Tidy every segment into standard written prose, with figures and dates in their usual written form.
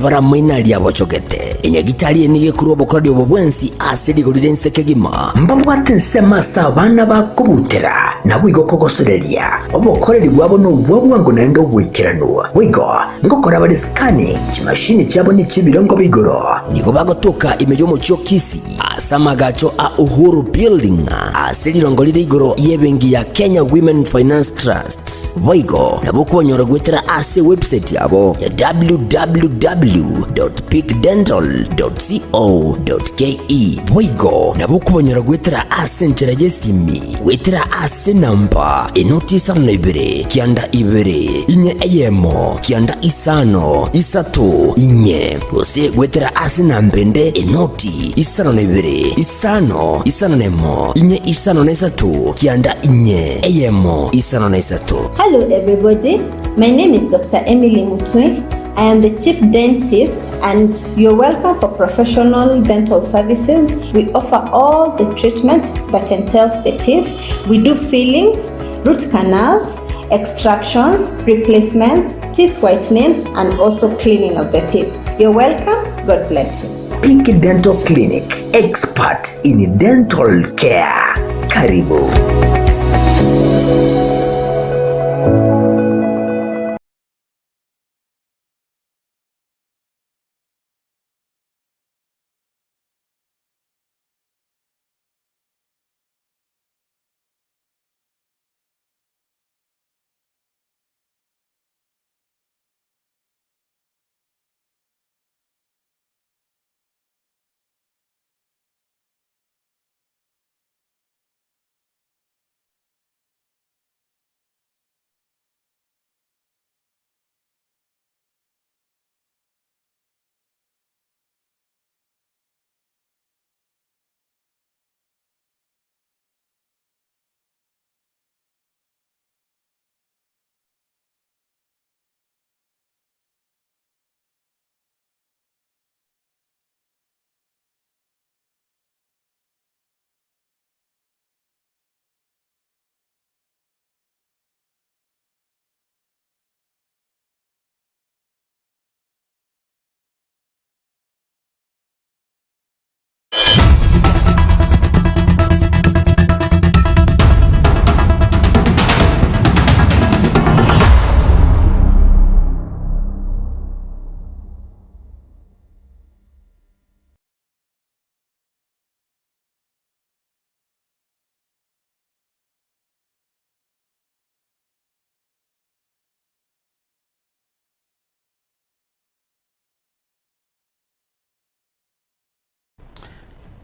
Baramoina riabochogete. Enyagitari eye nigo ekorua obokoreri obo bwensi ase rigori ri'ense kegima. Mbabwate ensemo ase abana bakobutera, naboigo kogosoreria. Obokoreri bwabo nobwa bwango naende oboikeranu. Boigo ngokora bare scanning, chimashini chiabo nechi'ebirengo bia igoro. Nigo bagotoka ime y'omochie o Kisii ase amagacho a Uhuru Building ase rirongo rire igoro y'ebenki ya Kenya Women Finance Trust. Boigo nabo okobanyora goetera ase ewebsite yabo ya www.peakdental.co.ke. Boigo nabo okobanyora goetera ase enchera y'esimi goetera ase enamba enoti isano na ibere kianda ibere inye eyemo kianda isano isato inye gose goetera ase enamba ende enoti isano na ibere isano isano na emo inye isano na isato kianda inye eyemo isano na isato. Hello everybody, my name is Doctor Emily Mutwe, I am the chief dentist and you're welcome for professional dental services. We offer all the treatment that entails the teeth. We do fillings, root canals, extractions, replacements, teeth whitening and also cleaning of the teeth. You're welcome. God bless you. Peak Dental Clinic, expert in dental care. Karibu.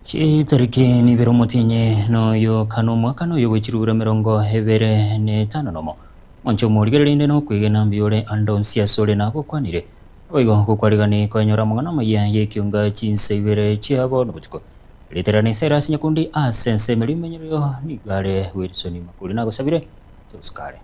Chitariki nibere omotienyi noyo kane omwaka noyo bwe chirubura emerongo ebere na etano nomo. Monche omorigereria rinde nokwegena mbuya ore ande onsi ase ore nagokwanire. Naboigo gokwarigani koenyora amang'ana amaya y'ekionga chinsa ibere chia bono botuko. Erieta riane Cyrus Nyakundi ase ensemo eria omenyererio nigo are Wilson Makori nagosabire tosukare.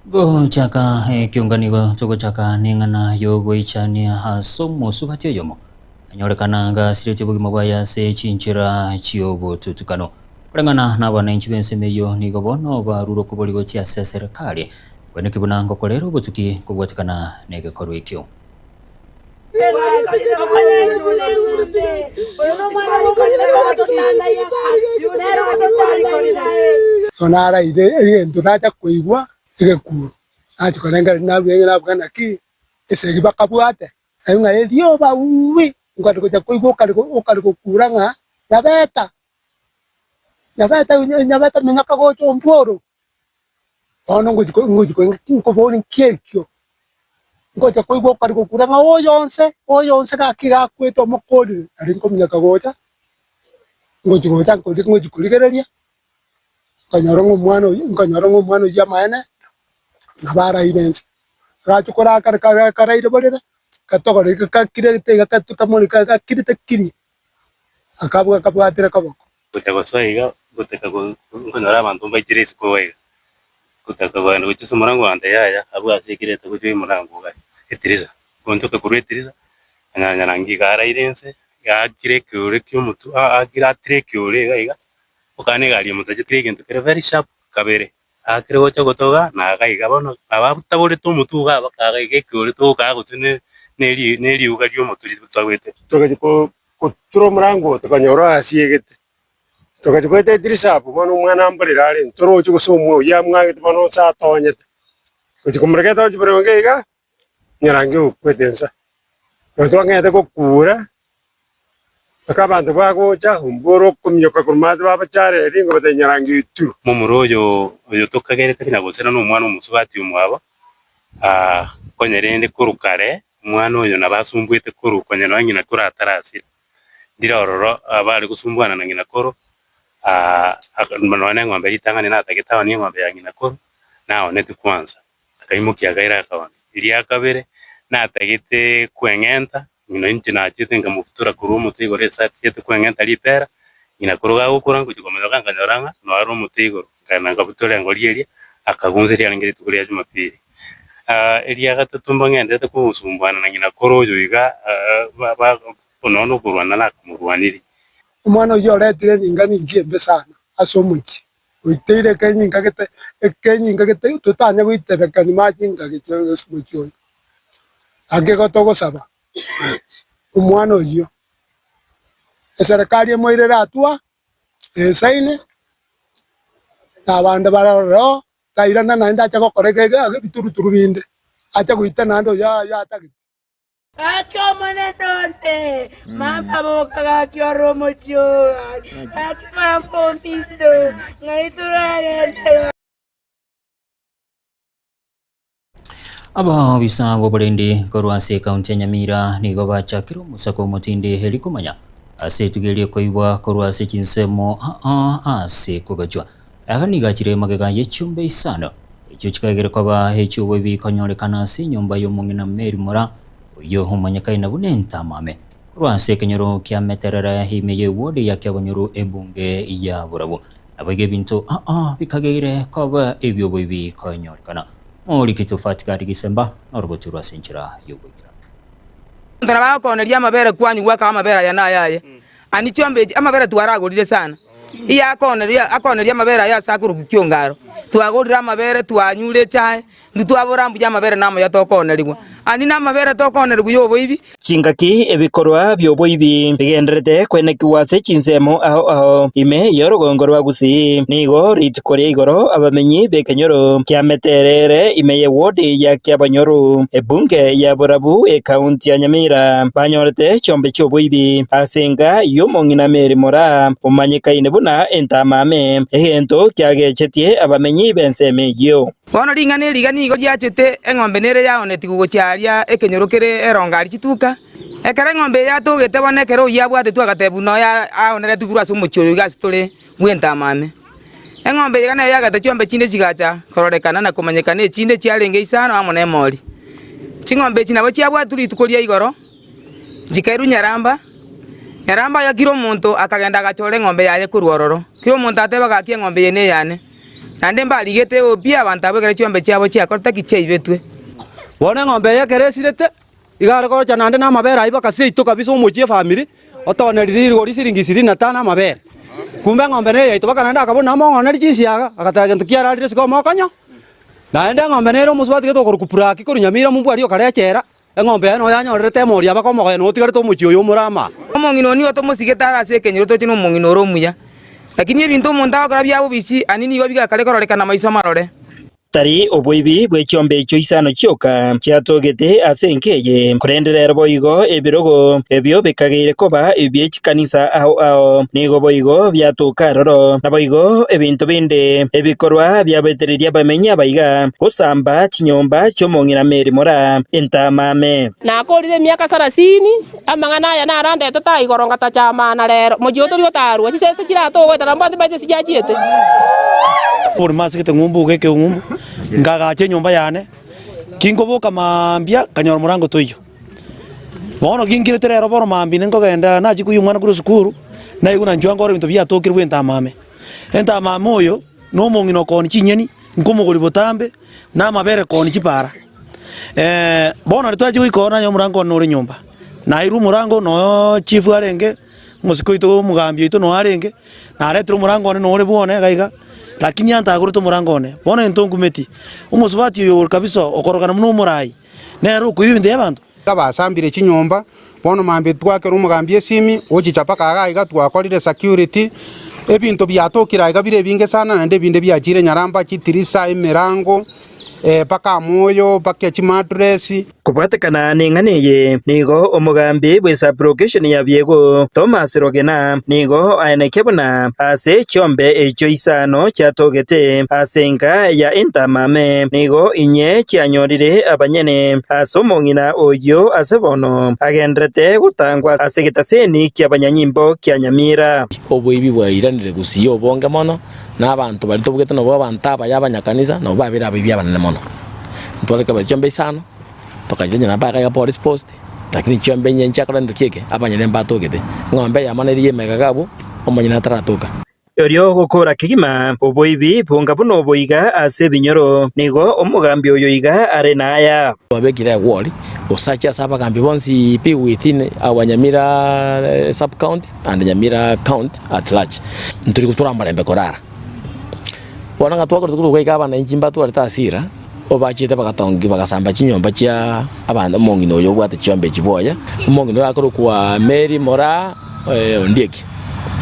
Gochaka ekiunga nigo togochaka neng'ana y'ogoichania ase omosubati oyomo anyorekana nga asiretie obogima bwaye ase chinchera chi'obotutukano. Koreng'ana nabananchi b'ensemo eyio nigo bono barure okobori gochia ase eserekari koeneki buna ngokorera obotuki kobwatekana negekorwa ekio. Igo naraire egento nacha koigwa egekuro, nachia korengereria narua ng'a nabuga naki esegi bakabwate, naigwa ng'a erioba wuuwi, nkare gocha koigwa okare okare gokura ng'a nyabeta, nyabeta nyabeta minyoka gocha ombworo. Bono ngochi ko ngochi ko nkoboria nki ekio, ngocha koigwa okare gokura ng'a oyo onse, oyo onse gaki iga akwete omokorire, nari nkominyoka gocha, ngochi gocha nkori ngochi korigereria, nkanyora ng'a omwana oyio nkanyora ng'a omwana oyio amaene, nabo araire inse. Agacha korakara kare karaire borere. Gatogoro iga gakirete iga kamori gakirete kiri, akabua kabwatire koboko. Gocha gosoa iga, gotaka nkonyora abanto mbaichire isiko iga iga, gotaka kogenda gochia ase omorango ogante yaya, abwo ase ekirete gochia omorango iga etirisa, gonchoka korwa etirisa, nkanyora nyarangi iga araire inse, iga aakire ekeore kia omotwe aakire atire ekeore iga iga, okana egari emotachete egento kere very sharp kabere. Aakire gocha gotoga, na agaiga bono abataborete omotwe iga abakaga iga ekeore togokaa gose ne ne neriuga ri'omotwe ritagwete. Togachia gotura omorango oyo tokanyora oasiegete, togachia goeta edirisa abwo bono omwana amborere are ntoroche gose omwe oyio amwagete bono onsi atonyete. Gochia komoreka etochi boronge iga, nyarangi okwete nsa. Ekero twang'ete gokura, mpaka abanto bagocha, omboro okominyoka korwa maate babachareria nigo batebia nyarangi oitirwe. Momura oyo oyo tokagerete buna gose nomwana omosubati omwabo, konya rende korwa kare omwana oyo nabo asumbuete korwa konya nonya ng'ina koro atarasira. Ndire ororo abare gosumbwana na ng'ina koro, nonya na eng'ombe ritang'ani natagete aonie eng'ombe ya ng'ina koro, naoneti kwanza. Akaimokia akaira akaona. Eria kabere natagete kweng'enta, ng'ina inche nachete nkamobutora korwa omote igoro esati yete kweng'enta ripera, ng'ina korwa gagokora ngochia komonyoka nkanyora ng'a noyo are omote igoro, nkaenda nkabutora engori eria, akagunsa riarenge rituko ria jumapili. Eria gatato mbang'enderete kogosumbuana na ng'ina koro oyo iga ba nonya okorwana nakamorwanirie. Omwana oyio oretire ring'ana inki embe sana ase omochie. Oiteire ekenyinga gete, ekenyinga gete totanya goitebekani machinga gete ase omochie oyo. Gaki igo togosaba omwana oyio, eserekari emoirere hatua esaine, na abande barore oo, tairana naende ache gokora ebituruturu binde, ache goita naende oyo atagete. Gaki omonene one, mama boka gaki ore omochie oo gaki, gaki mama ominto, ng'ai toragende gaki. Abaobisa b'oborendi korwa ase ekaunti ya Nyamira nigo bachakire omosako omotindi eri komanya ase etugo eria ekoibwa korwa ase chinsemo aa ase kogachwa. Aya nigo achire magega ye chiombe isano, echio chikaegera koba echi'oboibi konyorekana ase enyomba y'omong'ina Mary Moraa, oyio omanyekaine buna entamame, korwa ase ekenyoro kia Meterere ime y'eward ya Kiabonyoru ebunge ya Borabu. Naboigo ebinto aa bikageire koba ebi'oboibi konyorekana. Moriki Tofati Gadi Gisemba norogoto rw'ase enchera y'ogoikeranu. Abanto nabagokooneria amabere kwanywa gwakaba amabere aya naye aye. Ani chiombe echi amabere twaragorire sana. Iye akooneria akooneria amabere aye ase akorokwa kiongaro. Twagorire amabere twanyure echae, intwe twabora mbuya amabere namuya tokoonerigwa. Ani namabere tokoonerigwa y'oboibi. Chingaki ebikorwa bi'oboibi bigendererete koenekigwa ase chinsemo ao ao ime y'orogongo rwa Gusii. Nigo rituko ria igoro abamenyi b'ekenyoro kiameterere ime y'ewodi ya Kiabanyoru, ebunge ya Borabu, ekaunti ya Nyamira, banyorete chiombe chi'oboibi ase enka y'omong'ina Mary Moraa, omanyekaine buna Entamame, egento kiagechetie abamenyi b'ensemo eyio. Bono ring'ana eri iga nigo riachete, eng'ombe nere yaonetigwe gochia aria ekenyoro kere erongo aria chituka. Ekero eng'ombe eye yatogete bono ekero oyio abwatetwe agatebwa buna oyo aoneretwe korwa ase omochie oyo iga ase tore bw'entamame. Eng'ombe eye iga nero yagete chiombe chinde chigacha kororekana na komanyekana echinde chiarenge isano amo nemori. Ching'ombe echi nabo chiabwatwe rituko ria igoro, chikairwa nyaramba, nyaramba aya kera omonto akagenda agachora eng'ombe yaye korwa ororo. Kera omonto ateba gaki eng'ombe eye neyane. Naende mbarigete pi abanto abwo ekero chiombe chiabo chiakorete ki chiaibetwe. Bono eng'ombe eye ekero esirete, iga are gocha naende na amabere ayio mpaka seito kabisa omochie efamiri, otonerire rigori siringi ishirini na tano amabere. Kumbe eng'ombe neye yaito mpaka naende akabuna among'oneri chinsiaga, agateba gento kiararire isiko omokonyo. Naende eng'ombe nere omosubati gete okorokwa Puraki korwa Nyamira mobua aria okare echela, eng'ombe yaye noyo yanyorerete emori aba komogoya noyo otigarete omochie oyo omore ama. Omong'ina oo nigo tomosigete are ase ekenyoro toche nomong'ina ore omuya. Lakini ebinto omonto agokora bia bobisi, ani nigo bigakare kororekana maiso marore. Tari oboibi bwe chiombe echio isano chioka chiatogete ase enka eye, korende rero boigo ebirogo ebio bikageire koba ebie chikanisa ao ao nigo boigo biatoka aroro. Naboigo ebinto binde ebikorwa biabetereria abamenyi abaiga gosamba chinyomba chi'omong'ina Meri Moraa entamame. Nakorire emiaka sarasini, amang'ana aya narandete taa igoro ngatacha amana rero, mochie otoria otarua, chisese chiratogoeta na mbwate mbaete ase chiachiete. Oborimo ase gete ng'umbu geke ng'umbu, nkagacha enyomba yane, kinkoboka mambia nkanyora omorango toiyo. Bono ginkirete rero bono mambia ninkogenda nachie koiywa omwana korwa esukuru, naigwa na inchuo nkore ebinto biatokire bwa entamame. Entamame oyo, na omong'ina okoonia chinyeni, nkomogori botambe, na amabere koonia chipara. Bono riria twachia goika ororo nanyora omorango one nore nyomba, nairwe omorango nooo chief arenge, omosike oito omogambi oito noo arenge, naretire omorango one nore bwone iga iga, lakini antagorete omorango one. Bono egento nkumeti, omosubati oyo ore kabisa okorokana buna omorai, nere okoiba ebinto bia abanto. Basambire chinyomba, bono mambia twakera omogambi esimi, ochicha mpaka iga iga twakorire security, ebinto biatokire aiga bire ebinge sana naende ebinde biachire nyaramba, chitirisa, emerango, mpaka amoyo, mpaka chimattress. Kobwatekana neng'ana eye, nigo omogambi bw'esablocation ya Biego, Thomas Rogena, nigo aenekia buna ase chiombe echio isano chiatogete ase enka ya entamame, nigo inye chianyorire abanyene ase omong'ina oyio ase bono agenderete gotangwa ase egetaseni ki'abanyanyimbo kia Nyamira. Oboibi bwairanire gusii obonge mono, na abanto baria tobugete nabwo abanto abaya abanyakanisa, nabwo babeire abaibi abanene mono. Ntware kebare chiombe isano, tokachirenyera mpaka iga police post, lakini chiombe inye nchiakora gento ki eke, abanyene mbatogete. Eng'ombe eyemo neri ya emegega abwo, omonyene ataratoka. Erio gokora kegima oboibi bonga buna obo iga ase ebinyoro, nigo omogambi oyo iga are naya. Twabekire egwori gosacha ase abagambi bonsi pi within our Nyamira sub county and Nyamira county at large. Ntori gotura omorembe korara. Bono ng'a twakorete korwa goika abananchi mbatwarete hasira, obachete bagatongi bagasamba chinyomba chia abanto omong'ina oyo obwate chiombe echi bwoye, omong'ina oyo akorokwa Mary Moraa Ondieki.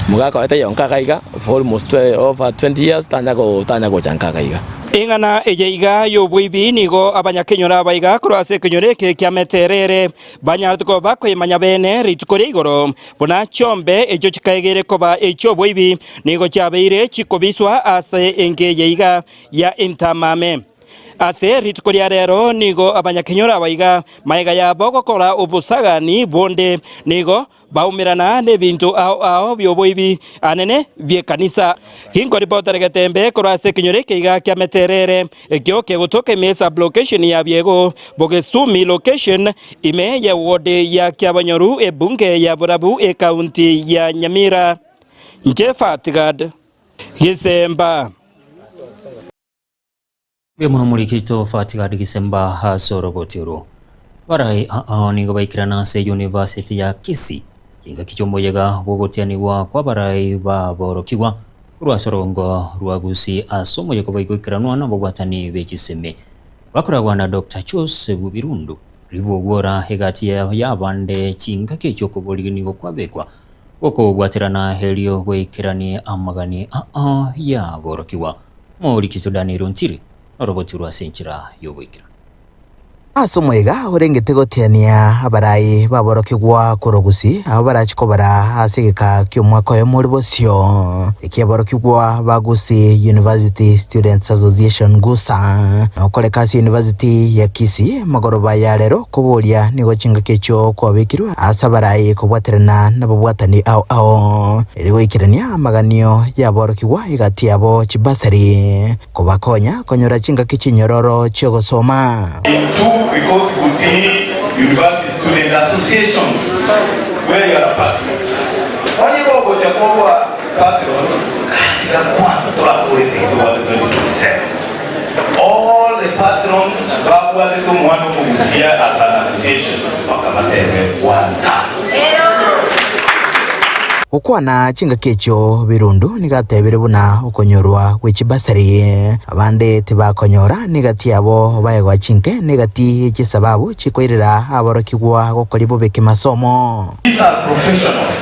Omogaka oye taiyo nka iga for almost over 20 years tanya tanya gocha nka iga. Eng'ana eye iga y'oboibi nigo abanyakenyoro aba iga korwa ase ekenyoro eke kia Meterere banyarete koba bakoyemanya bene rituko ria igoro, Buna chiombe echio chikaegeire koba echi'oboibi, nigo chiabeire chikobiswa ase enka eye iga ya entamame. Ase rituko ria rero nigo abanyakenyoro aba iga magega yabo gokora obosagani bonde, nigo baumerana nebinto ao ao bi'oboibi anene bi'ekanisa. Ginkoripotera getembe korwa ase ekenyoro eke iga kia Meterere, Ekio kegotoka ime esublocation ya Biego, Bogesumi location, ime ye ward ya Kiabanyoru ebunge ya Borabu ecounty ya Nyamira. Inche Fatgad Gisemba. Mbuya mono omorikito Fatgad Gisemba ase oroboti oro. Abarai ao nigo baikirana ase University ya Kisii chingaki chi'omoyega bw'ogotianigwa kw'abarai b'aborokigwa Korwa ase orogongo rwa Gusii ase omoyega obaigwekeranwa nababwatani be chisemi bakoragwa na Doctor Joseph Birundu, ribogwora egati y'abande chingaki echi'okoboria nigo kwabekwa gokobwaterana erio goikeranie amagani ao y'aborokigwa. Omoriki Daniel Ontiri noroboti rwa ase enchera y'oboikeranu. Ase omoyega orengete gotiania abarai b'aborokigwa korwa Gusii, abwo barache kobara ase egeka ki'omwaka oyomo ore bosio, ekiaborokigwa ba Gusii University Students Association, GUSA, na okoreka ase University ya Kisii magoroba ya rero koboria nigo chingaki echio kwabekirwe ase abarai kobwaterana nababwatani ao ao erio goikerania amaganio y'aborokigwa egati yabo chibasari. Kobakonya konyora chingaki chinyororo chi'ogosoma. In two because Gusii University Student Associations where you are a patron. Onye gogocha koba patron tiga kwanza torakore esegi tobwate 2027. All the patrons babwatete omwana omogusia as an association mpaka batebe one term. Gokwana chingaki echio Birundu nigo atebire buna okonyorwa gwe chibasari abande tibakonyora negati yabo baegwa chinke negati ye chisababu chikoirera aborokigwa gokoria bobe kemasomo. These are professionals,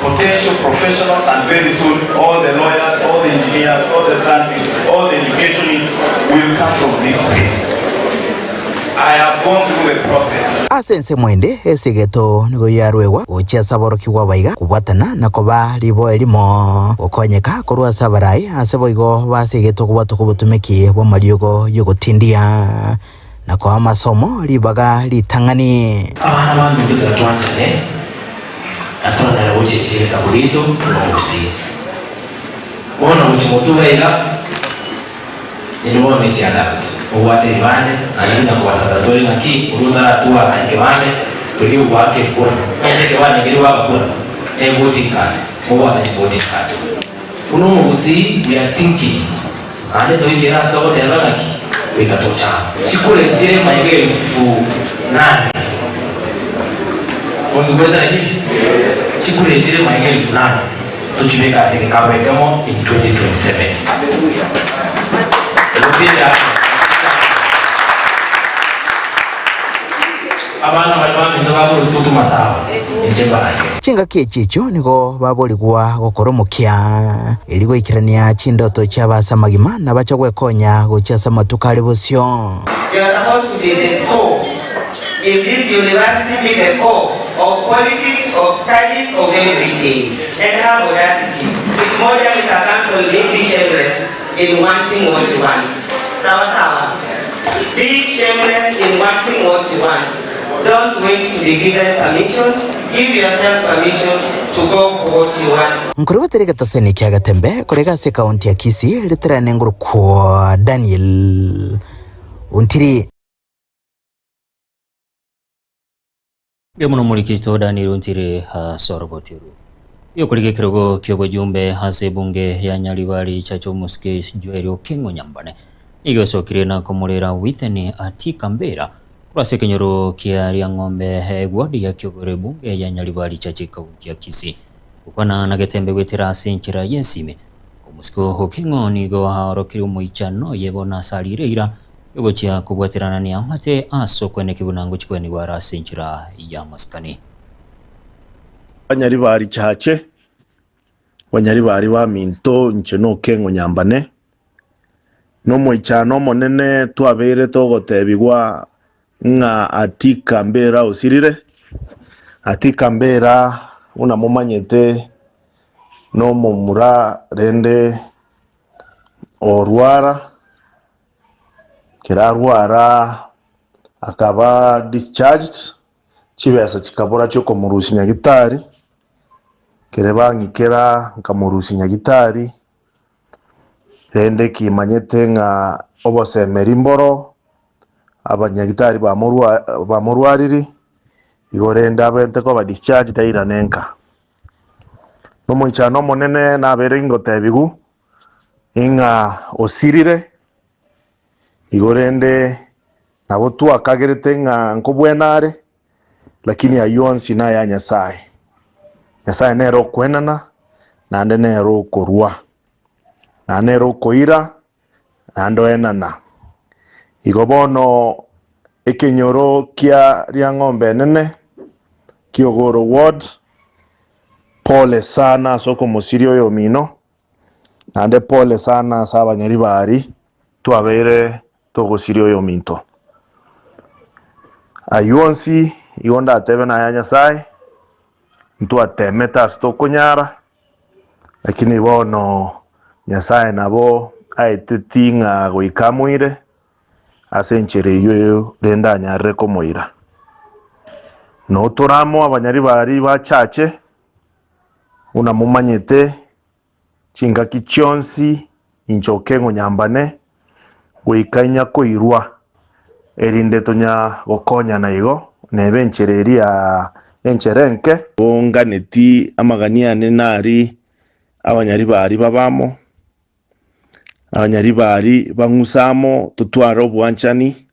potential professionals and very soon all the lawyers, all the engineers, all the scientists, all the educationists will come from this place. I have gone through the process. Ase ensemo ende, esigeto nigo yarwegwa gochia ase aborokigwa abaiga kobwatana na koba riboe rimo, gokonyeka korwa ase abarai, ase boigo basegetwe kobwatwa kw'obotumeki bw'amariogo y'ogotindia na koa amasomo ribaga ritang'ani. Abana baminto tiga twanchane, na toranyare gochenchia egesaku giaito buna omogusii. Bono gochia motwe iga iga. Inwe bono echiadults, mobwate ebibande, naende buna kobasabera tore ng'aki, oria otaratwara ekebande. Toria ogoaka ekura, onye ekebande keria goaka kura, ne voting card, mobwate chi voting card. Buna omogusii we are thinking, naende toikere ase togoteba ng'aki, goika toche amo. Chikura echi chire emaiga elfu nane, monyigwete lakini? Chikura echi chire emaiga elfu nane, tochibeke ase egekabu ekemo in 2027. Ego tindi amo. Abana baria baminto bakorokwa Tumasawa, inche mbarangere. Chingaki echi echio nigo baborigwa gokora omokia, erio goikerania chindoto chiabo ase amagima, na bache gwekonya gochia ase amatuko are bosio. You are supposed to be the core in this university, be the core of politics, of studies, of everything and have audacity. Kiti moja Mr. Council be shameless in wanting what you want. Sawa sawa. Be shameless in wanting what you want. Don't wait to be given permission, give yourself permission to go for what you want. Nkorobotera egetaseni kia Gatembe korega ase ekaunti ya Kisii riterane ngorokwa Daniel Ontiri. Mbuya mono omorikito Daniel Ontiri ase oroboti oru. Yokorigia ekerogo ki'obojumbe ase ebunge ya Nyaribari Chacha Omosike Joel Okengo Nyambane nigo esokire na komorera Withen Atika Mbera korwa ase ekenyoro kia Riang'ombe eward ya Kiogoro ebunge ya Nyaribari Chacha ekaunti ya Kisii. Gokwana na Getembe goetera ase enchera y'esimi, Omosike Okengo nigo aorokirie omoichano oye bono ase arire eira yogochia kobwaterana neamate ase okweneki buna ngochia kwenigwa are ase enchera y'amasikani. Banyaribari chache, banyaribari baminto, inche nokeng'o nyambane, nomoichano omonene twabeire togotebigwa ng'a Atika mbera osirire. Atika mbera buna momanyete nomomura rende orwara, ekero arwara akaba discharged. Chibesa chikabora chi'okomorusia nyagitari, kere bang'ikera nkamorusia nyagitari, rende kimanyete ng'a obosemeri mboro, abanyagitari bamorwa bamorwariri, igo rende abente koba discharged airane nka. Nomoichano omonene nabeire ngotebigwa, ing'a osirire, igo rende Nabo twakagerete ng'a nkobwena are, lakini ayio onsi naya Nyasae. Nyasae nere okwenana, naende nere okorua, naende nere okoira, naende oenana. Igo bono ekenyoro kia Riang'ombe Enene, Kiogoro Ward, pole sana ase okomosiria oyomino, naende pole sana ase abanyaribari twabeire Togosiria oyominto. Ayio onsi igo ndatebe naya Nyasae, ntwatemete ase tokonyara, lakini bono Nyasae nabo aeteti ng'a goika amoire ase enchera eyio rende anyarire komoira. Noo tore amo abanyaribari bachache, buna momanyete Chingaki chionsi inche okeng'u nyambane, goika inyakoirwa, erinde tonya gokonyana igo, nebe enchera eria enchera enke. Bonganeti amagani ane nari abanyaribari babe amo, abanyaribari bang'use amo, totware obwanchani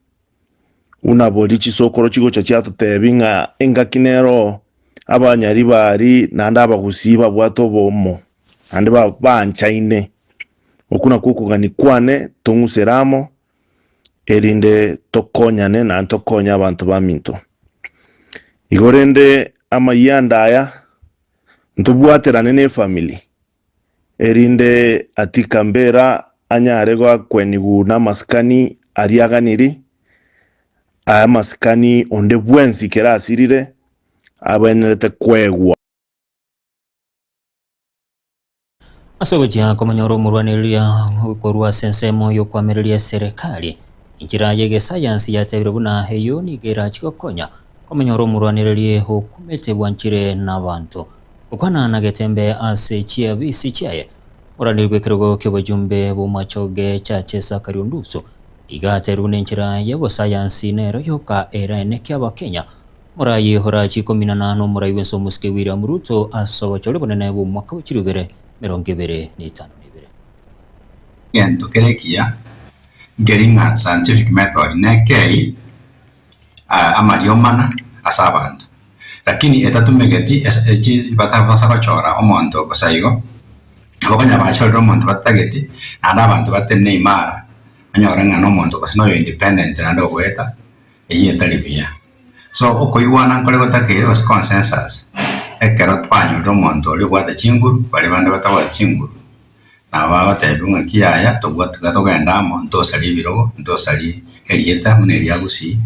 buna boria chisokoro chigocha chiatotebi ng'a engaki nero abanyaribari naende abagusii babwate obomo, naende baanchaine. Okwo nakwo okogania kwane, tong'usere amo, erinde tokonyane naende tokonye abanto baminto. Igo rende amayianda aya, ntobwaterane ne efamiri, erinde Atika mbera anyare goakwenigwa namasikani aria aganiri, aya amasikani onde bwensi kera asirire abwenerete koegwa. Ase ogochia komonyora omorwanereria korwa ase ensemo y'okoamereria eserekari, enchera y'egesayansi yatebire buna eyio nigo erachi gokonya komonyora omorwanereria okumete bwanchire nabanto. Gokwana na Getembe ase chiabisi chiaye, oraneri bw'ekerogo ki'obojumbe bw'Omachoge Chache Zachary Onduso, iga aterwe buna enchera y'obosayansi nero yoka eraeneke Abakenya. Morayi orachi kominana nomorai bwense omosike William Ruto ase obochori obonene bw'omwaka bwe chilifu ibere emerongo ebere na etano na ebere. Egento kere ekiya nkeri ng'a scientific method nekei amariomana ase abanto, lakini etatumegeti ase echi batabasa gochora omonto bosa igo, nabo okonyora bachorire omonto batatageti, naende abanto batenene imara, onyore ng'a na omonto gose na oyo independent naende ogoeta, eyio etari buya. So okoigwana nkore gotakeire gose consensus, ekero twanyorire omonto oria obwate chinguru, baria bande batabwati chinguru, nabo bagotebiwa ng'aki yaya tobwa tiga togende amo ntosarie ebirogo, ntosarie erieta buna eria Gusii,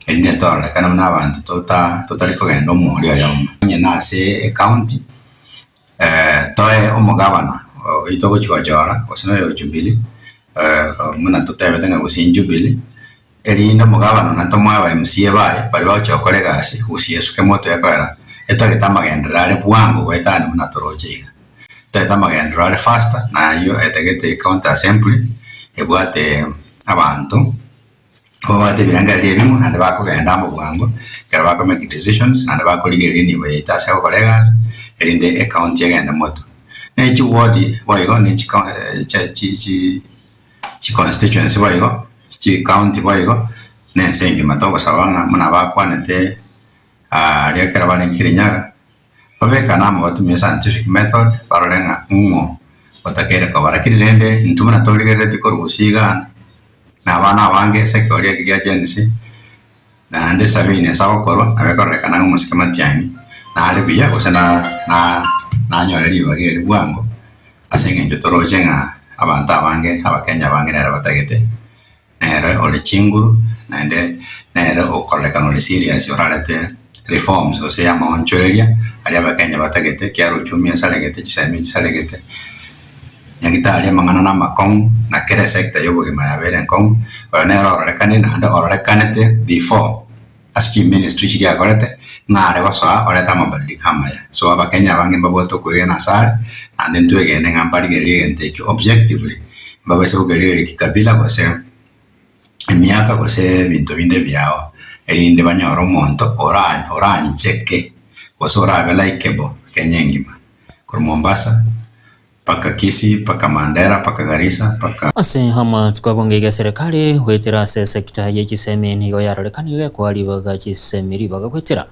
erinde tororekane buna abanto tota totari kogenda omoria oyomo. Onye nase ecounty, toe omogavana oyio togochi gochora gose noyo o Jubilee, buna totebete ng'a Gusii Jubilee, Erinde omogabana na tomoe aba MCA baye baria bagochia gokora egasi gusii esuke motwe ekoera etagete amagenderero are bwango goetania buna toroche iga. Etagete amagenderero are faster na ayio etagete county assembly ebwate abanto babwate ebirengererio ebimo naende bakogenda amo bwango ekero bako make decisions naende bakorigereria enibo yaito ase ogokora egasi erinde ecounty egende motwe. Ne chiward boigo ne chi chiconstituency boigo, chicounty boigo, na ense engima togosaba ng'a buna bakwanete aria ekero bare Kirinyaga, babekane amo batumie scientific method barore ng'a ng'o otakeire koba. Lakini rende intwe buna torigereretie korwa gusii igaa, na abana abange ase ekeoria eke gia Gen Z, naende sabini ase agokorwa nabo ekororekana ng'a omosike matiang'i nare buya gose na na nanyore ribaga eri bwango. Ase engencho toroche ng'a abanto abange, Abakenya abange nere batagete, nere ore chinguru, naende nere okororekana ore serious orarete reforms gose amaonchoreria aria Abakenya batagete, ekiagera uchumi esaregete, chisemi chisaregete, nyagetari amang'ana na amakong'u, na kera esector ya obogima yabeire enkong'u, oyo nere ororekane naende ororekanete before. Ase chiministry chiria akorete, ng'a are gosoa orete amabadiliko amaya. So abakenya abange mbabwate okwegena asare, naende ntwegene ng'a mbarigererie egento ekio objectively, mbabaise kogerigereria kikabila gose emiaka gose ebinto binde ebiao, erinde banyore omonto ora orancheke gose orabe likeable Kenya engima, korwa Mombasa. Mpaka Kisii, mpaka Mandera, mpaka Garissa, mpaka. Ase amatuko abonge iga eserekari goetera ase esecta ye chisemi nigo yarorekanire gekoa ribaga chisemi ribaga goetera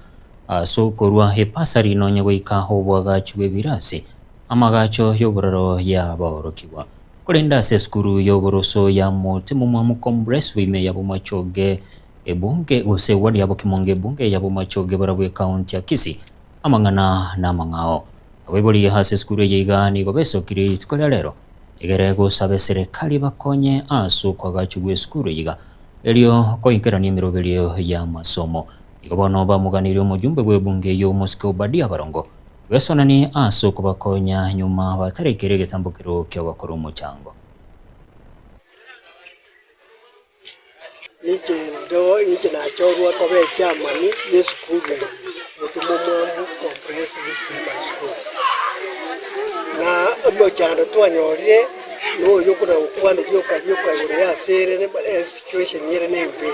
ase okorua epasari nonya goika oboagachi bw'ebirasi, amagacho y'obororo y'abaorokigwa. Korende ase esukuru y'oboroso ya Motemomwamu Comprehensive ime ya Bomachoge ebunge gose eward ya Bokimonge ebunge ya Bomachoge barabwo ekaunti ya Kisii amang'ana namang'ao. Abaibori ase esukuru eye iga nigo besokirie rituko ria rero, egere gosaba eserekari bakonye ase okoagachwa gw'esukuru eye iga, erio koinkerania emeroberio y'amasomo. Igo bono bamoganirie omojumbe bw'ebunge eyio omosike Obadia Barongo, besonanie ase okobakonya nyuma batarekire egetambokero ki'ogokora omochango. Inche ndo inche nachorwa koba echairman y'esukuru eye, Omotumo Omwamu Comprehensive Primary School. Na omochando twanyorire noyo okona gokwana rioka rioka igoro ya ase ere esituation ere nembe.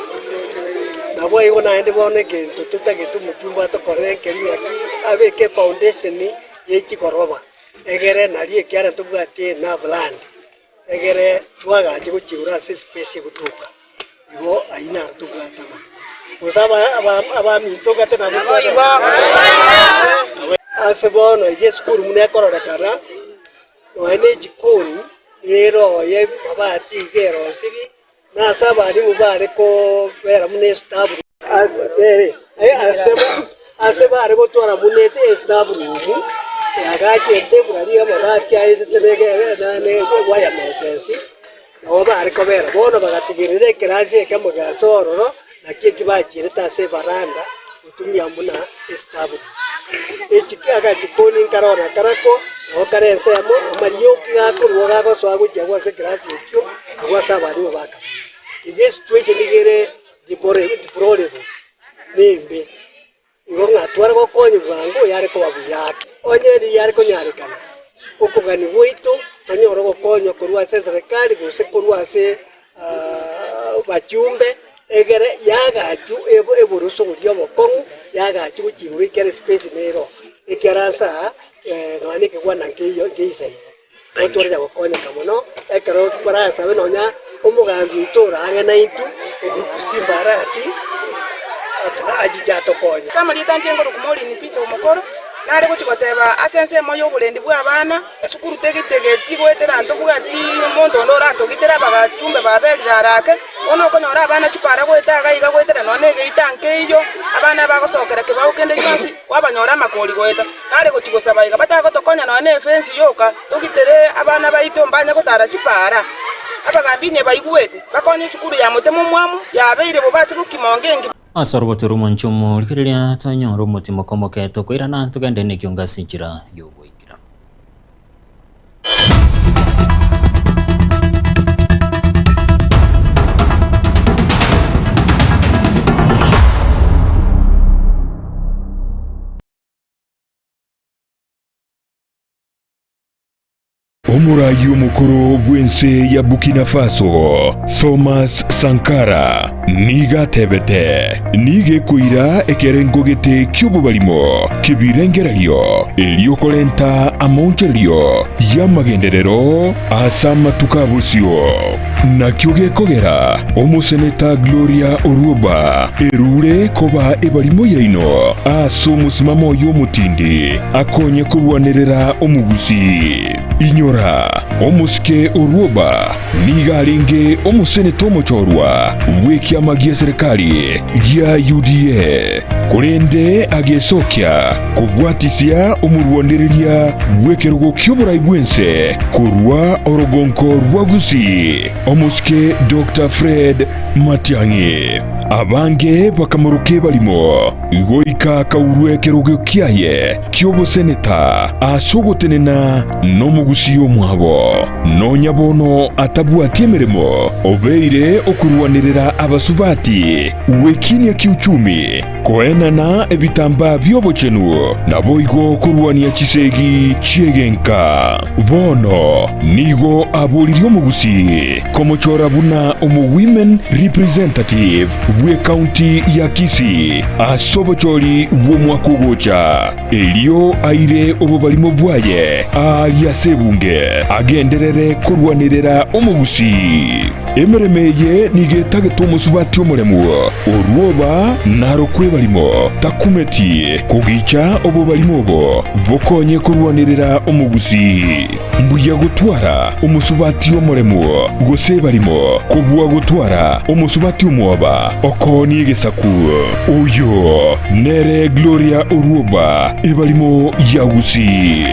Naboigo naende bono egento totagete omochumba atokorere nkeri ng'aki abeke efoundation ye chigoroba, egere nario ekiagera ntobwati enough land. Egere twagache gochia igoro ase espace egotoka, igo ayio naro tobwate amang'ana. Gose abaminto gete nabo Ase bono iga esukuru buna ekororekana, nonya ne ejikoni nere oye amabati iga erosirie, na ase abalimu bare kobera buna estaff ase bare gotwara buna estaff room, yagachire temporary amabati aetete ne wire meshes, nabo bare kobera. Bono bagatigerera ekerasi ekemo giase ororo, naki eki bachierete ase evaranda gotumia buna estaff room. Agachikoni nkaroo na karako, nabo kare ensemo, amarioki gakorwa gagosoa gochia agwo ase ekerasi ekio, agwo ase abalimu bakabeire. Iga esituation iga ere deplorable, nembe. Igo ng'a tware gokonywa bwango yare koba buya ake. Onye riria yare konyarekana, okogania gwaito tonyore ogokonywa korwa ase eserekari gose korwa ase abachumbe. Egere yagachwe eboroso boria obokong'u, yagachwe gochia igoro ekiagera espace nero, ekiagera ase aa nonya na ekegwana nkeiyo nkeisaine. Igo twarenge gokonyeka mono ekero barasabe nonya omogambi oito ore ang'e naintwe, okorokwa Simba Arati, achiche atokonye. Ase amarieta anche nkorokwa Maureen Peter Omokoro, nare gochia goteba ase ensemo y'oborendi bw'abana, esukuru tegitegeti goetera ntobwati omonto onde oratogitere abagachumbe baberire arake, bono okonyora abana chipara goeta iga iga goetera nonya na egeita nkeiyo, abana bagosokera kebao kende gionsi, kwabanyora amakori goeta. Nare gochia gosaba iga batagotokonya nonya na efensi yoka, togitere abana baito mbanye gotara chipara. Abagambi inye baigwete, bakonye esukuru ya Motemo Omwamu yabeire bobe ase bokimonge engima. Ase orogoto rw'omonche omorigereria tonyore omotimoko omoke tokoirana togende nekiongo ase enchera y'ogoikera. Omoraai omokoro bw'ense ya Burkina Faso, Thomas Sankara, nigo atebete, Nigo ekoira ekerengo gete ki'obobarimo ki'ebirengererio erio korenta amaonchorerio y'amagenderero ase amatuko a bosio. Nakio gekogera omoseneta Gloria Orwoba erure koba ebarimo yaino ase omosimamo oye omotindi akonye korwanerera omogusii. Inyora, omosike Orwoba nigo arenge omoseneta omochorwa bw'ekiama gi'eserekari gia UDA, korende agesokia kobwatisia omorwanereria bw'ekerogo ki'oborai bw'ense korwa orogonko rwa Gusii, omosike Doctor Fred Matiang'i. Abange bakamoroka ebarimo goika akaurwa ekerogo kiaye ki'oboseneta ase ogotenena nomogusii omwabo. Nonya bono atabwati emeremo, obeire okorwanerera abasubati gwekinia kiuchumi, Koenana ebitambaa bi'obochenu, naboigo korwania chisegi chi'egenka. Bono nigo aboririe omogusii komochora buna omo-women representative bw'ecounty ya Kisii ase obochori bw'omwaka ogocha, erio aire obobarimo bwaye aaria ase ebunge agenderere korwanerera omogusii. Emeremo eye nigo etagete omosubati omoremu, orwoba narokwe ebarimo, takumeti kogicha obobarimo obo bokonye korwanerera omogusii. Mbuya gotwara omosubati omoremu gose ebarimo kobua gotwara omosubati omwoba okoonia egesaku. Oyo nere Gloria Orwoba, ebarimo ya Gusii.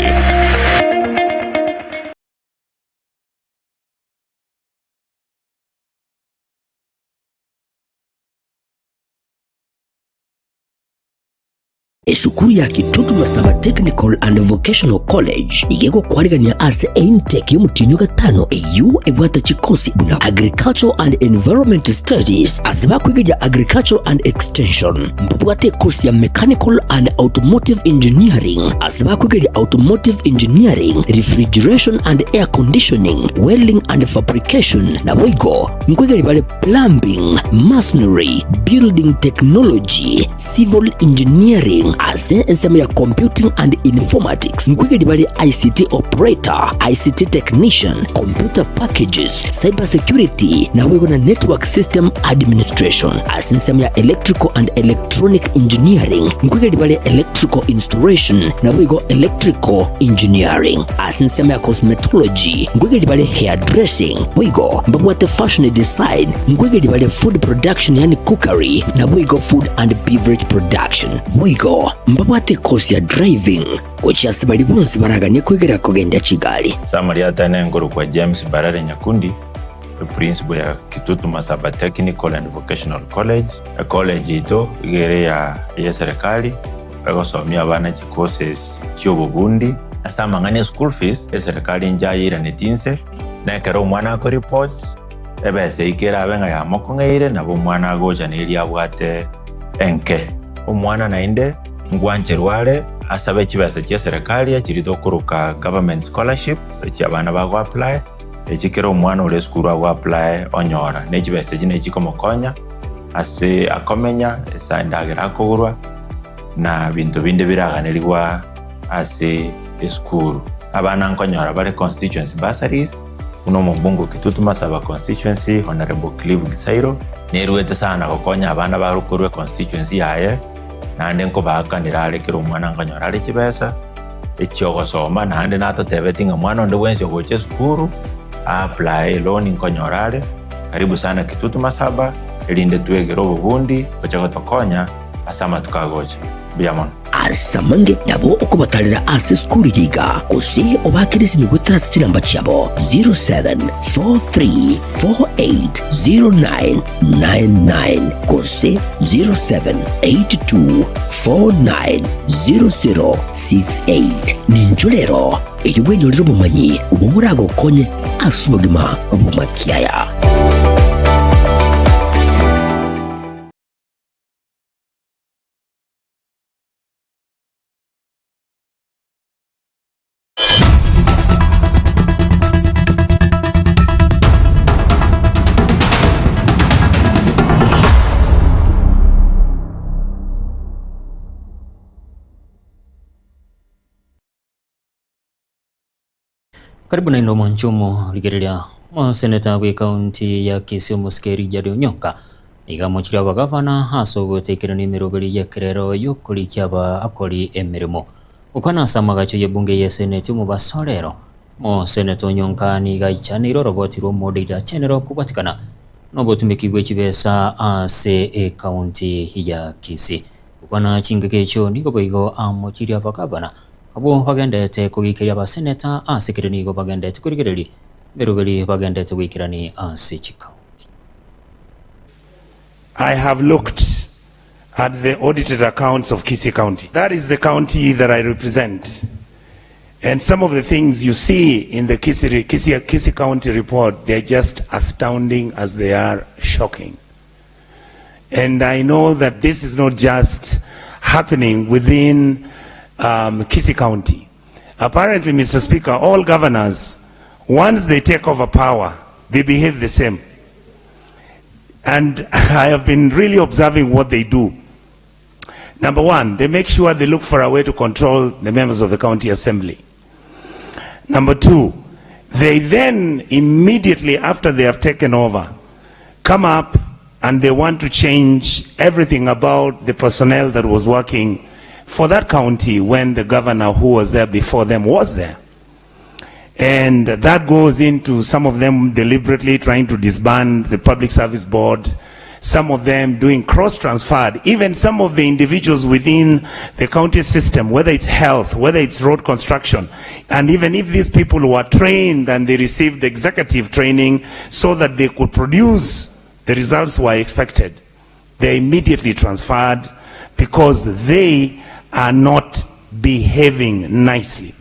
Esukuru ya Kitutu Masaba Technical and Vocational College iga egokwarigania ase eintake y'omotienyi o gatano eyio ebwate chikosi buna Agricultural and Environment Studies ase bakoigeria Agricultural and Extension. Mbabwate ekosi ya Mechanical and Automotive Engineering ase bakoigeria Automotive Engineering, Refrigeration and Air Conditioning, Welding and Fabrication, naboigo nkoigeria bare Plumbing, Masonry, Building Technology, Civil Engineering ase ensemo ya Computing and Informatics nkoigeria bare ICT Operator, ICT Technician, Computer Packages, Cyber Security naboigo na Network System Administration. Ase ensemo ya Electrical and Electronic Engineering nkoigeria bare Electrical Installation naboigo Electrical Engineering. Ase ensemo ya Cosmetology nkoigeria bare Hairdressing boigo mbabwate Fashion Design nkoigeria bare Food Production yaani Cookery naboigo Food and Beverage Production. Boigo mbabwate ekosi ya Driving gochia ase baria bonsi baraganie koigera kogendia chigari. Samari atene nkorokwa James Barare Nyakundi, eprinciple ya Kitutu Masaba Technical and Vocational College. Ecollege yaito iga ere ya eserikali egosomia abana chicourses chiobobundi. Ase amang'ana e school fees, eserikali inche ayeiraneti inse, na ekero omwana akoreport ebesa eyio kerabe ng'a yamokong'eire nabo omwana agocha neria abwate enke. Omwana naende Ngwancherwe are asabe chibesa chia serikali echiria tokoroka government scholarship echi abana bago apply, echi kera omwana ore esukuru ago apply onyora, ne chibesa echi ne chikomokonya. Ase akomenya, ase endagera akogorwa, na binto binde biraganerigwa ase esukuru. Abana nkonyora bare constituency bursaries, buna omobunge o Kitutu Masaba constituency Honourable Clive Gisairo, neruete sana gokonya abana bare korwa econstituency yaye, naende nkobaakanera are kera omwana nkonyora are chibesa echiogosoma, naende natotebeti ng'a mwana onde bwensi ogocha esukuru a apply eloan nkonyora are. Karibu sana Kitutu Masaba, erinde twegere obobundi gocha gotokonya ase amatuko agocha. Mbuya mono. Ase amange nabo okobatarera ase esukuru eye iga, gose obaakere esimi goetera ase chinamba chiabo 0743480999 gose 0782490068. Ninchwo rero erio bwenyorere obomanyi obwo boragokonye ase obogima bw'amakiaya. Karibu naende omwanchi omorigereria omoseneta bw'ekaunti ya Kisii omosike Richard Onyonka nigo amochire abagavana ase ogotekerania emeroberi y'ekerero y'okorikia abakori emeremo. Gokwana ase amagacho y'ebunge y'eseneti omobaso rero, omoseneta Onyonka nigo aichaneire oroboti rw'omodeira General kobwatikana nobotumeki bwe chibesa ase ekaunti ya Kisii. Gokwana chingaki echio nigo boigo amochirie abagavana Abwo bagenderete kogeikeria abaseneta ase keria nigo bagenderete korigereria emeroberi bagenderete goikerani ase chikaunti. I have looked at the audited accounts of Kisii County. That is the county that I represent. And some of the things you see in the Kisii, Kisii, Kisii County report, they're just astounding as they are shocking. And I know that this is not just happening within um, Kisii County. Apparently, Mr. Speaker, all governors, once they take over power, they behave the same. And I have been really observing what they do. Number one, they make sure they look for a way to control the members of the county assembly. Number two, they then immediately after they have taken over, come up and they want to change everything about the personnel that was working for that county when the governor who was there before them was there. And that goes into some of them deliberately trying to disband the public service board, some of them doing cross transferred, even some of the individuals within the county system, whether it's health, whether it's road construction, and even if these people were trained and they received executive training so that they could produce the results were expected, they're immediately transferred because they are not behaving nicely.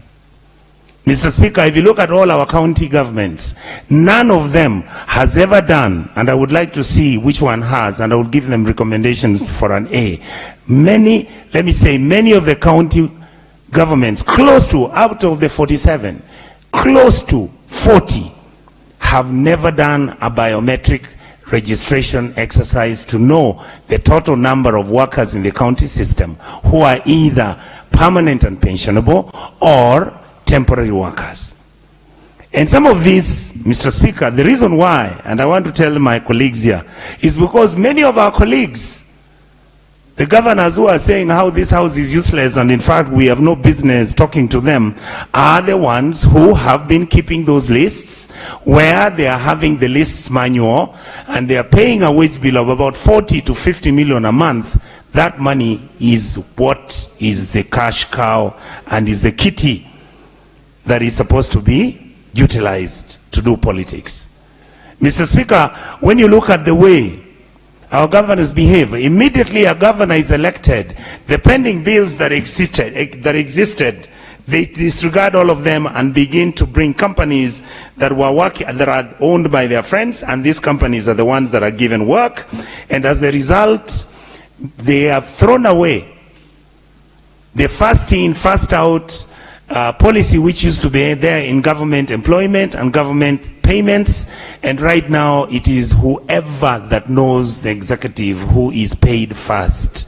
Mr. Speaker, if you look at all our county governments, none of them has ever done, and I would like to see which one has, and I will give them recommendations for an A. Many, let me say, many of the county governments, close to, out of the 47, close to 40, have never done a biometric registration exercise to know the total number of workers in the county system who are either permanent and pensionable or temporary workers. And some of these, Mr. Speaker, the reason why, and I want to tell my colleagues here, is because many of our colleagues, the governors who are saying how this house is useless and in fact we have no business talking to them, are the ones who have been keeping those lists where they are having the lists manual and they are paying a wage bill of about 40 to 50 million a month. That money is what is the cash cow and is the kitty that is supposed to be utilized to do politics. Mr. Speaker, when you look at the way our governors behave, immediately a governor is elected, the pending bills that existed, eh, that existed they disregard all of them and begin to bring companies that were working, that are owned by their friends, and these companies are the ones that are given work. And as a result, they have thrown away the first in, first out policy which used to be there in government employment and government payments and right now it is whoever that knows the executive who is paid first.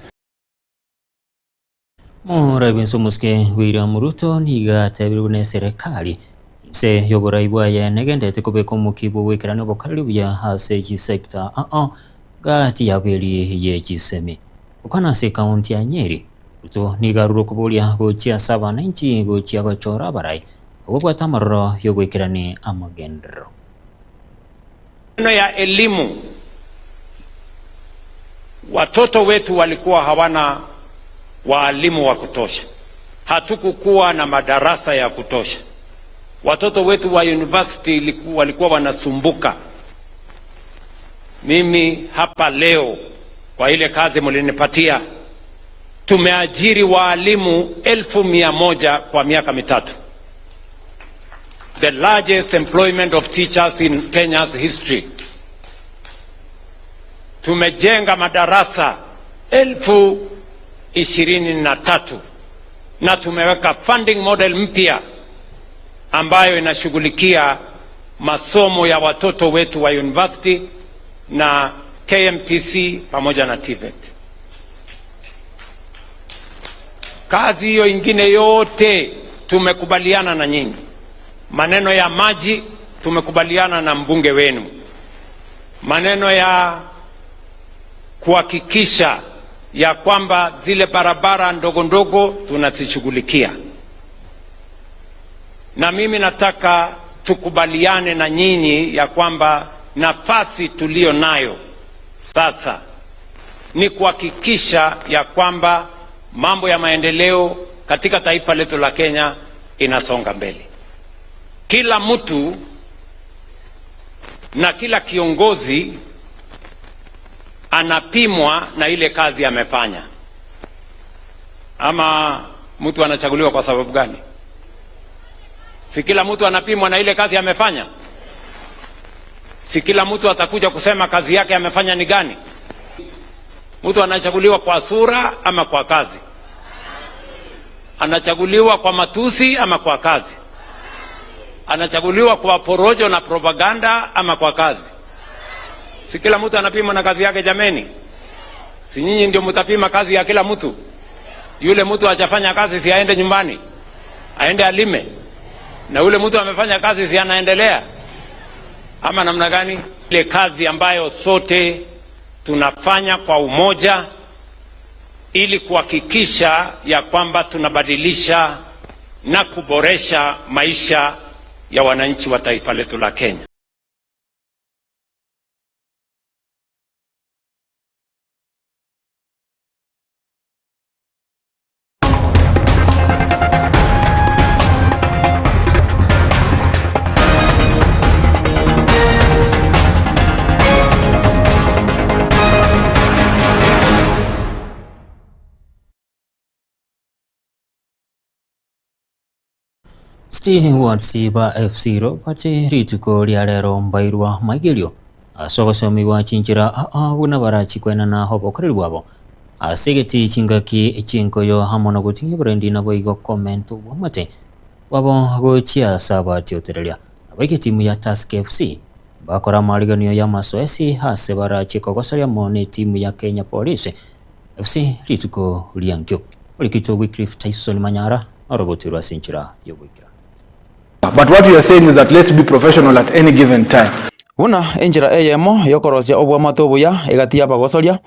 Morai bwense omosike William Ruto nigo atebire buna eserekari inse y'oborai bwaye negenderete kobeka omokia bw'ogoikerania obokareri buya ase chisector ao gati yabo eria ye chisemi. Gokwana ase ekaunti ya Nyeri, Ruto nigo arure okoboria gochia ase abananchi gochia gochora abarai abwo babwate amaroro y'ogoikerania amagenderero. Maneno ya elimu, watoto wetu walikuwa hawana waalimu wa kutosha, hatukukuwa na madarasa ya kutosha. Watoto wetu wa university walikuwa wanasumbuka. Mimi hapa leo kwa ile kazi mlinipatia, tumeajiri waalimu 100,000 kwa miaka mitatu, the largest employment of teachers in Kenya's history. Tumejenga madarasa 23,000 na tumeweka funding model mpya ambayo inashughulikia masomo ya watoto wetu wa university na KMTC pamoja na TVET. Kazi hiyo ingine yote tumekubaliana na nyinyi. Maneno ya maji tumekubaliana na mbunge wenu. Maneno ya kuhakikisha ya kwamba zile barabara ndogo ndogo tunazishughulikia, na mimi nataka tukubaliane na nyinyi ya kwamba nafasi tuliyo nayo sasa ni kuhakikisha ya kwamba mambo ya maendeleo katika taifa letu la Kenya inasonga mbele. Kila mtu na kila kiongozi anapimwa na ile kazi amefanya. Ama mtu anachaguliwa kwa sababu gani? Si kila mtu anapimwa na ile kazi amefanya? Si kila mtu atakuja kusema kazi yake amefanya ni gani? Mtu anachaguliwa kwa sura ama kwa kazi? Anachaguliwa kwa matusi ama kwa kazi? Anachaguliwa kwa porojo na propaganda ama kwa kazi? Si kila mtu anapimwa na kazi yake jameni? Si nyinyi ndio mtapima kazi ya kila mtu? Yule mtu hajafanya kazi, si aende nyumbani, aende alime, na yule mtu amefanya kazi, si anaendelea ama namna gani? Ile kazi ambayo sote tunafanya kwa umoja ili kuhakikisha ya kwamba tunabadilisha na kuboresha maisha ya wananchi wa taifa letu la Kenya. Stewards ba FC Leopards rituko ria rero mbairwa maigerio ase ogosomigwa chinchera aa buna barachikwenana obokoreri bwabo ase egeti chingaki chinkoyo amo na goting'ia oborendi naboigo comment obwamate bwabo gochia ase abatiotereria. Naboigo etimu ya Tusker FC mbakora amariganio ya amasoesi ase barache kogosoria amo na etimu ya Kenya Police FC rituko riankio. Orikito Wycliffe Tyson Manyara orogotirwe ase enchera y'ogoikera. But what we are saying is that let's be professional at any given time. Buna enchera eyemo y'okorosia obwamate obuya egati y'abagosoria,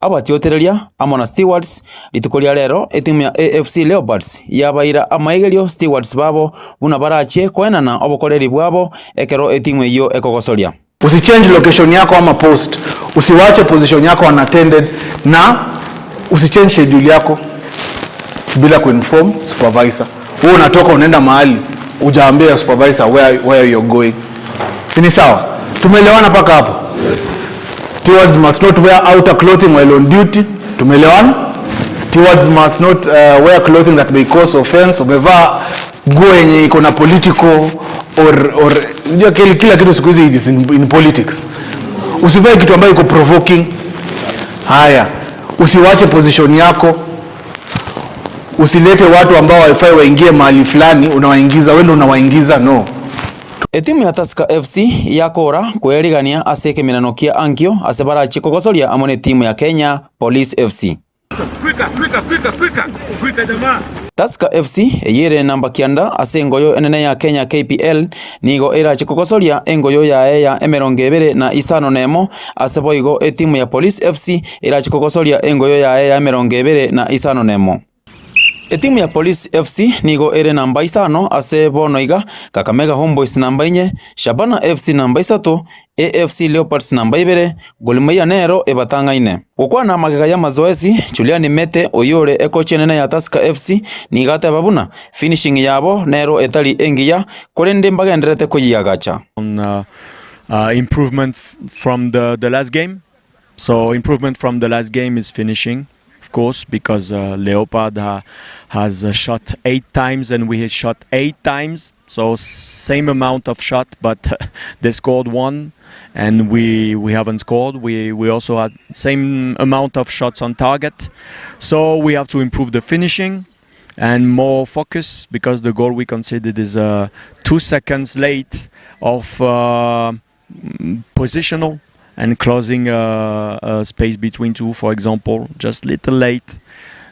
abatiotereria, amo na stewards, rituko ria rero etimu ya AFC Leopards yabaira amaigerio stewards babo buna barachie koenana obokoreri bwabo ekero etimu eyio ekogosoria. Usichange location yako ama post, usiwache position yako unattended na usichange schedule yako bila kuinform supervisor. Wewe unatoka unaenda mahali hujaambia supervisor where you're going. Si ni sawa? Tumeelewana mpaka hapo? Stewards must not wear outer clothing while on duty. Tumeelewana? Stewards must not wear clothing that may cause offense. Umevaa nguo yenye iko na political or unajua kila kitu siku hizi is in politics. Usivae kitu ambayo iko provoking. Haya, usiwache position yako. Usilete watu ambao hawafai waingie mahali fulani, unawaingiza wewe ndio unawaingiza no. Etimu ya Tusker FC yakora kwerigania ase ekemerano kia ankio ase barachie kogosoria amo netimu ya Kenya Police FC. Tusker FC eyio ere namba kianda ase engoyo enene ya Kenya KPL nigo erache kogosoria engoyo yaye ya emerongo ebere na isano na emo ase boigo etimu ya Police FC erache kogosoria engoyo yaye ya emerongo ebere na isano na emo. Etimu ya Police FC nigo ere namba isano ase bono iga, Kakamega Homeboyz namba inye, Shabana FC namba isato, AFC Leopards namba ibere, Gor Mahia nero ebatang'aine. Gokwana amagega y'amazoezi, Julian Mete oyio ore ekochi enene ya Tusker FC nigo ateba buna finishing yabo nero etari engiya korende mbagendererete koyiagacha. On improvement from the the last game so improvement from the last game is finishing of course because Leopard has shot 8 times and we shot 8 times so same amount of shot but they scored one and we we haven't scored we we also had same amount of shots on target so we have to improve the finishing and more focus because the goal we conceded is uh, 2 seconds late of uh, positional and closing uh, a space between two for example just little late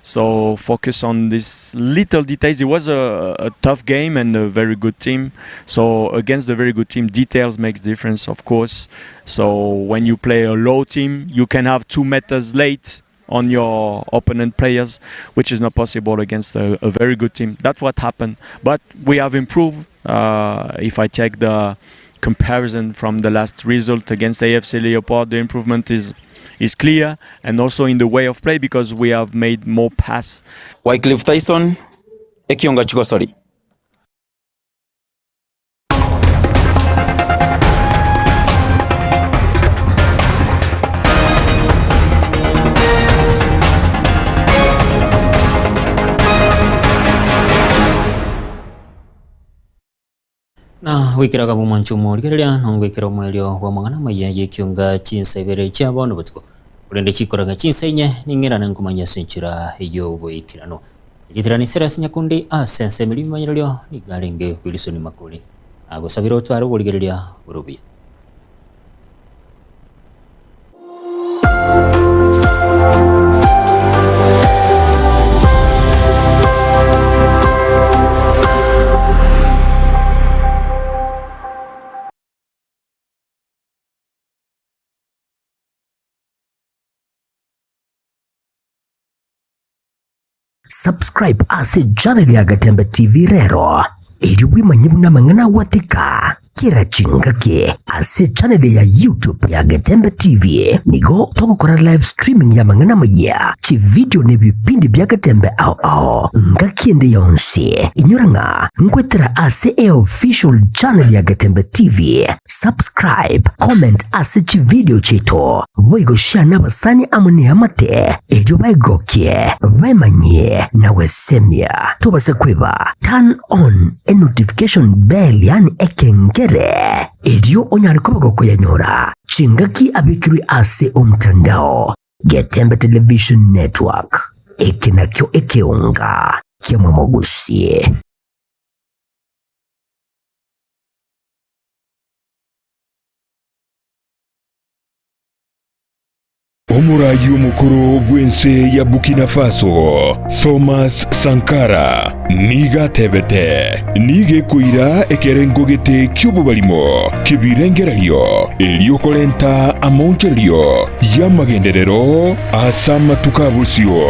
so focus on these little details it was a, a tough game and a very good team so against the very good team details makes difference of course so when you play a low team you can have 2 meters late on your opponent players which is not possible against a, a very good team that's what happened but we have improved uh, if I take the comparison from the last result against AFC Leopard the improvement is is clear and also in the way of play because we have made more pass. Wycliffe Tyson, Ekionga Chigosori. Na goikera bw'omwancho omorigereria nongoikera omoerio bw'amang'ana amaya y'ekionga chinsa ibere chia bono botuko, korende chikoraga chinsa inye ning'irane nkomanya ase enchera y'oboikeranu. Ritirani Silas Nyakundi ase ensemo eria rimanyererio nigo arenge Wilson Makori. Nagosabire otware oborigereria bore obuya. Subscribe ase channel ya Gatembe TV rero erio bwemanye buna amang'ana agwatika kera chingaki ase channel ya YouTube ya Getembe TV nigo togokora live streaming ya amang'ana amayia, chividio na ebipindi bia Getembe ao ao ngaki ende yonsi. Inyora ng'a nkwetera ase eofficial channel ya Getembe TV. Subscribe, comment ase chividio chiaito, boigo share nabasani amo neamate erio baegokie, baemanyie na gwesemia. Tobase kweba turn on enotification bell yaani ekengere erio onyare koba gokoyanyora chingaki abekirwe ase omtandao. Getembe Television Network, eke nakio ekeonga kia Mwamogusie. Omoraai omokoro bw'ense ya Burkina Faso, Thomas Sankara, nigo atebete, Nigo ekoira ekerengo gete ki'obobarimo ki'ebirengererio, erio korenta amaonchorerio y'amagenderero ase amatuko a bosio.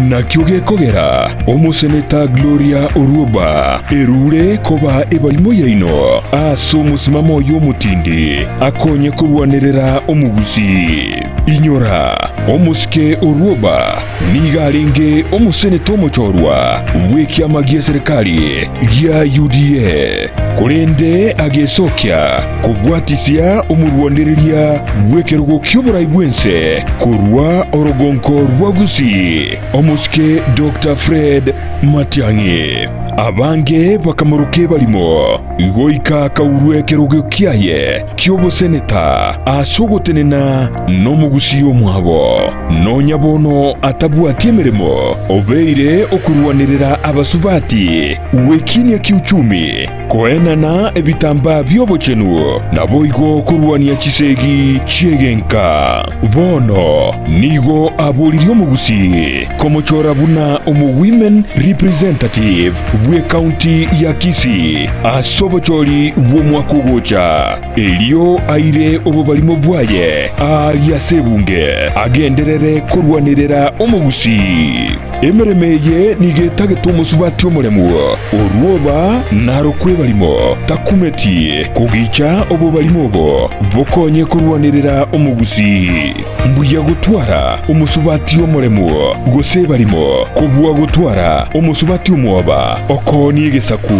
Nakio gekogera omoseneta Gloria Orwoba erure koba ebarimo yaino ase omosimamo oye omotindi akonye korwanerera omogusii. Inyora, omosike Orwoba nigo arenge omoseneta omochorwa bw'ekiama gi'eserekari gia UDA, korende agesokia kobwatisia omorwanereria bw'ekerogo ki'oborai bw'ense korwa orogonko rwa Gusii, omosike Doctor Fred Matiang'i. Abange bakamoroka ebarimo, goika akaurwa ekerogo kiaye ki'oboseneta ase ogotenena nomogusii omwabo. Nonya bono atabwati emeremo, obeire okorwanerera abasubati gwekinia kiuchumi, koenana ebitambaa bi'obochenu, naboigo korwania chisegi chi'egenka. Bono nigo aboririe omogusii komochora buna omo-women representative bw'ecounty ya Kisii ase obochori bw'omwaka ogocha, erio aire obobarimo bwaye aaria ase ebunge agenderere korwanerera omogusii. Emeremo eye nigo etagete omosubati omoremu, orwoba narokwe ebarimo, takumeti kogicha obobarimo obo bokonye korwanerera omogusii. Mbuya gotwara omosubati omoremu gose ebarimo, kobua gotwara omosubati omwoba okoonia egesaku.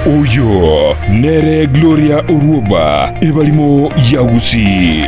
Oyo nere Gloria Orwoba, ebarimo ya Gusii.